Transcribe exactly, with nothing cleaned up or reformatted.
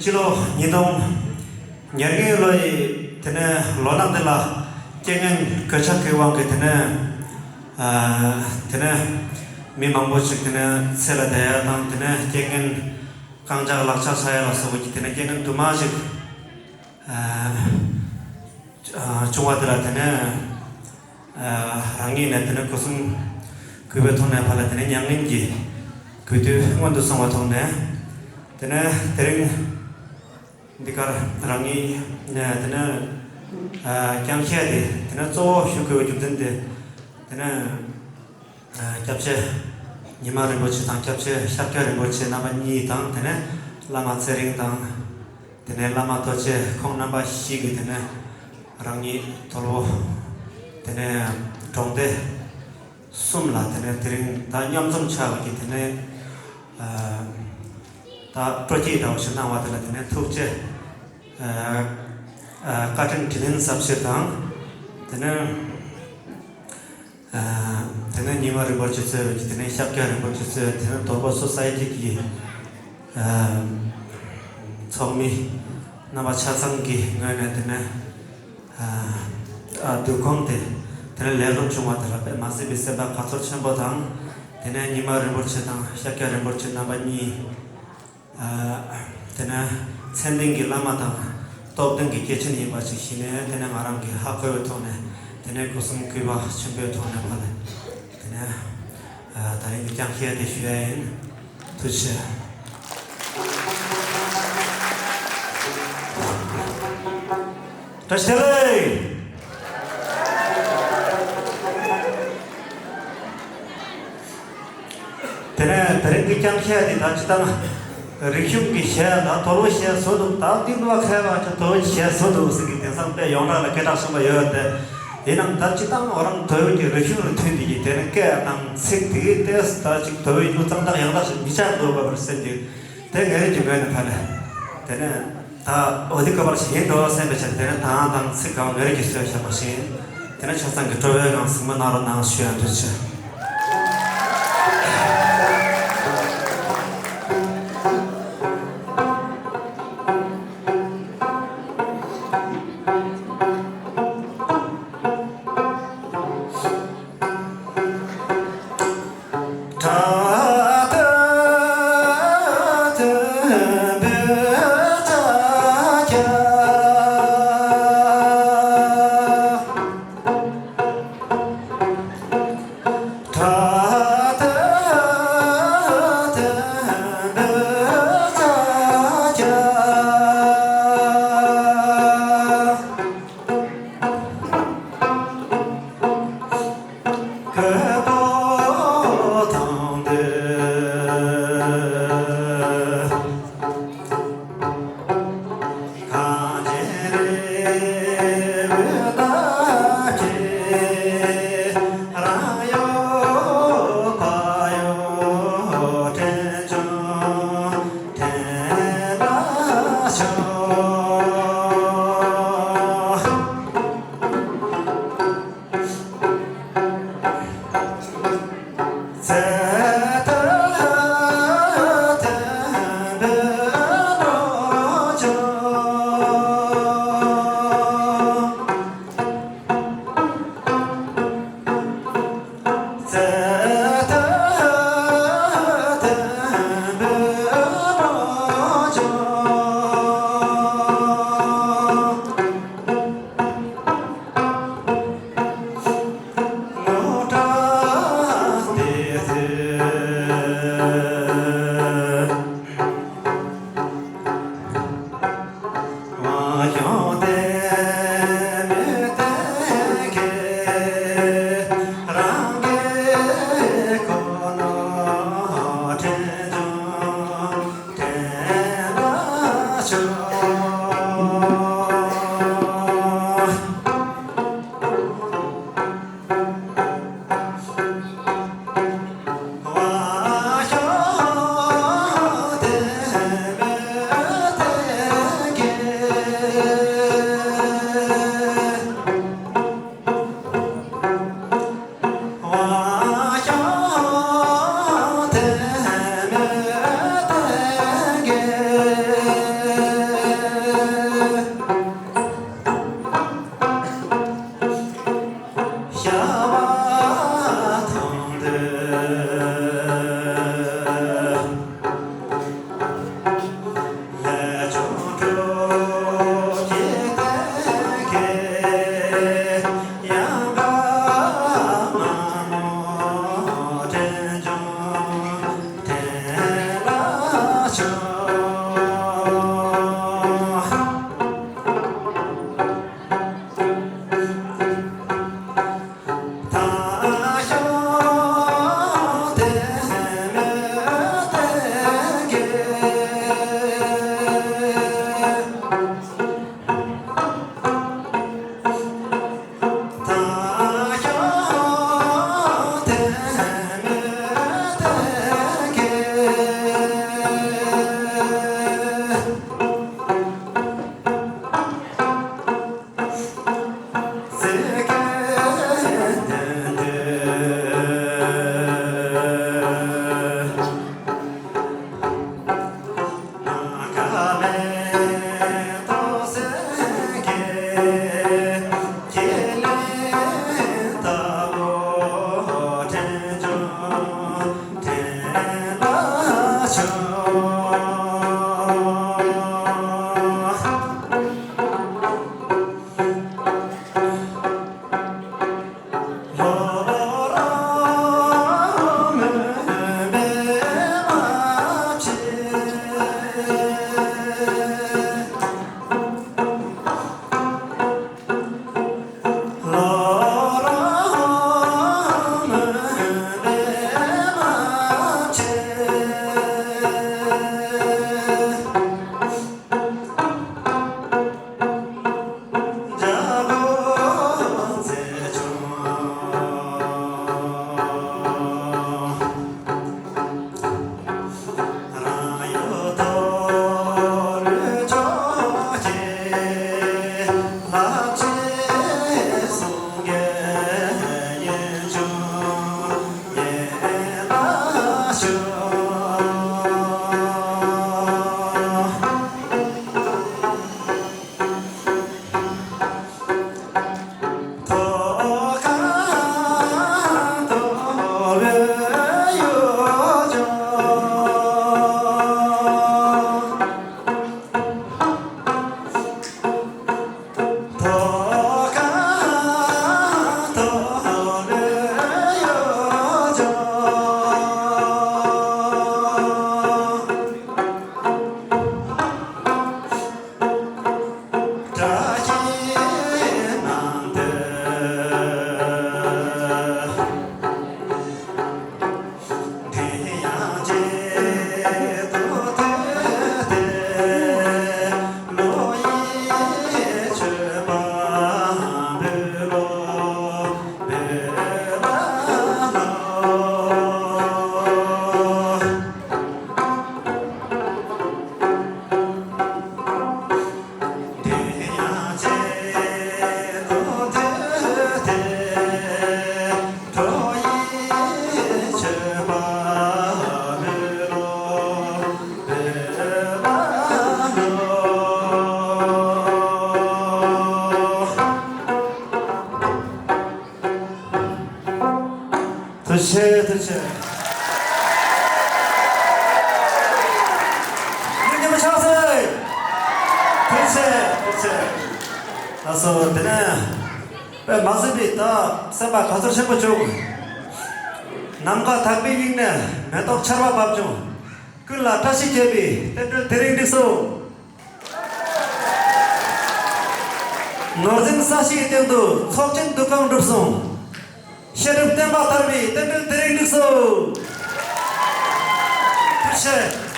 ཕྱི་ལོ་ཉིས་སྟོང་ཉེར་ལྔའི་ལོ་ཡི་དེ་ནས་ལོ་ནག་འདི་ལ་རྐྱེན་ངན་གོད་ཆག་གི་དབང་གིས་དེ་ནས་ཨ་དེ་ནས་མི་མང་པོ་ཞིག་དེ་ནས་ཚེ་ལ་འདས་ཡ་དང་། དེ་ནས་རྐྱེན་ངན་རྐང་ལྕགས་ལག་ཆགས་ཆགས་ཡ་ལ་སོགས་པའི་དེ་ནས་རྐྱེན་ངན་དུ་མ་ཞིག་ཨ་ཨ་བྱུང་བ་དེ་ལ་དེ་ནས་ཨ་རང་ཉིད་ནས་དེ་ནས་སྒོ་གསུམ་གུས་པའི་ཐོག་ནས་ཕར་ལ་དེ་ནས་མྱ་ངན་གྱི་གུས་འདུད་སྔོན་དུ་སོང་བ་ཐོག་ནས། དེ་ནས་དེ་རིང་འདི་གར་རང་ཉིད་ནས་དེ་ནས་ཨ་བསྐྱངས་ཞལ་དེ་དེ་ནས་གཙོ་བོ་ཞུ་དགོས་པའི་རྒྱུ་མཚན་དེ། དེ་ནས་ཨ་སྐྱབས་རྗེ་ཉི་མ་རིན་པོ་ཆེ་དང་སྐྱབས་རྗེ་ཤཱཀྱ་རིན་པོ་ཆེ་རྣམ་པ་གཉིས་དང་། དེ་ནས་བླ་མ་ཚེ་རིང་དང་། དེ་ནས་བླ་མ་རྡོ་རྗེ། ཁོང་རྣམ་པ་བཞི་གིས་དེ་ནས་རང་ཉིད་དོལ་པོ་དེ་ནས་གྲོང་སྡེ་གསུམ་ལ་དེ་ནས་དེ་རིང་ད་མཉམ་འཛོམས་ཆགས་པ་གི་དེ་ནས་ཨ་ད་སྤྲོ་སྐྱིད་འདྲ་བོ་ཞིག་གནང་བ་དེ་ལ་དེ་ནས་ཐུགས་རྗེ་ཨ་ཨ་བཀའ་དྲིན་དྲིན་ལན་གཟབ་ཞུ་དང་། དེ་ནས་ཨ་དེ་ནས་ཉི་མ་རིན་པོ་ཆེ་གཙོས་པའི་དེ་ནས་ཤཱཀྱ་རིན་པོ་ཆེ་གཙོས་པའི་དེ་ནས་དོལ་པོ་སོ་སའི་ཊི་གི་ཨ་ཚོགས་མི་རྣམ་པ་ཆ་ཚང་གི་ངོས་ནས་དེ་ནས་ཨ་ཨ་འདུ་ཁང་དེ་དེ་ནས་ལས་རོགས་བྱུང་བ་དེ་ལ་དཔེ་མ་སྲིད་པའི་སེམས་པ་དགའ་ཚོར་ཆེན་པོ་དང་། དེ་ནས་ཉི་མ་རིན་པོ་ཆེ་དང་ཤཱཀྱ་རིན་པོ་ཆེ་རྣམ་པ་གཉིས། ཨ་དེ་ནས་མཚན་ལྡན་གྱི་བླ་མ་དང་སྟོབས་ལྡན་གྱི་སྐྱེས་ཆེན་ཡིན་པ་ཞིག་གཞི་ནས། དེ་ནས་ང་རང་གིས་ཧ་གོ་བའི་ཐོག་ནས། དེ་ནས་སྒོ་གསུམ་གུས་པ་ཆེན་པོའི་ཐོག་ནས་ཕར་ལ་དེ་ནས་ཨ་ད་རིང་གི་བསྐྱངས་ཞལ་དེ་ཞུ་ཡ་ཡིན། ཐུགས་རྗེ་ཆེ། བཀྲ་ཤིས་བདེ་ལེགས། དེ་ནས་དེ་རིང་གི་བསྐྱངས་ཞལ་འདི་ད་སྤྱིར་བཏང་རིག་གཞུང་གི་ཞལ་དང་དོལ་པོའི་ཞལ་བཟོ་འདུག་ད་འདི་ལ་མཁས་པ་ཆ་དོལ་པོའི་ཞལ་བཟོ་འདུག་ཟེར་གི་དེང་སང་དཔེ་ཡོངས་གྲགས་ལ་སྐད་གྲགས་ཆེན་པོ་ཡོད་དེ། ཡིན་ནའང་ད་སྤྱིར་བཏང་ང་རང་དོལ་པོའི་གི་རིག་གཞུང་ལ་མཐུན་དེ་གི་དེ་ནས་སྐད་དང་ཚིག་དེ་གི་ཏོག་ཙམ་ད་ཅིག་དོལ་པོའི་གི་གཙང་དག་ཡང་དག་ཞིག་མི་ཆགས་འདུག་པ་རེད་བསམ་གི། དེ་ངེད་རང་གི་ངོས་ནས་ཕར་ལ་དེ་ནས་ད་འོ་དེ་སྐབས་པར་ཞིག་ཡིན་འགྲོ་བསམ་པའི་ཆ་ནས། དེ་ནས་དང་དང་ཚིག་གང་ངེད་རང་གིས་བཟོས་བཞག་པ་ཞིག་ཡིན། དེ་ནས་ཆ་ཚང་གིས་སྤྲོ་བའི་ངང་གཟིགས་མོ་གནང་རོགས་གནང་ཞུ་ཡ་འདུག་ཆེ། ཆེ། ཐུགས་རྗེ་ཆེ། ཉིན་རྒྱུན་ཕྱག་འཚལ། ཐུགས་རྗེ་ཆེ། ཐུགས་རྗེ་ཆེ། ལགས་སོ། དེ་ནས་དཔེ་མ་སྲིད་པའི་ད་སེམས་པ་དགའ་ཚོར་ཆེན་པོ་བྱུང་། ནམ་མཁའ་དག་པའི་དབྱིངས་ནས་མེ་ཏོག་ཆར་པ་བབས་བྱུང་། ཀུན་ལ་བཀྲ་ཤིས་འཁྱིལ་བའི་རྟེན་འབྲེལ་དེ་རིང་འགྲིག་སོང་། ནོར་འཛིན་ས་གཞིའི་སྟེང་དུ་ཚོགས་ཆེན་འདུ་ཁང་གྲུབ་སོང་། བཤད་སྒྲུབ་བསྟན་པ་དར་བའི་རྟེན་འབྲེལ་དེ་རིང་འགྲིག་སོང་། ཐུགས་རྗེ་ཆེ།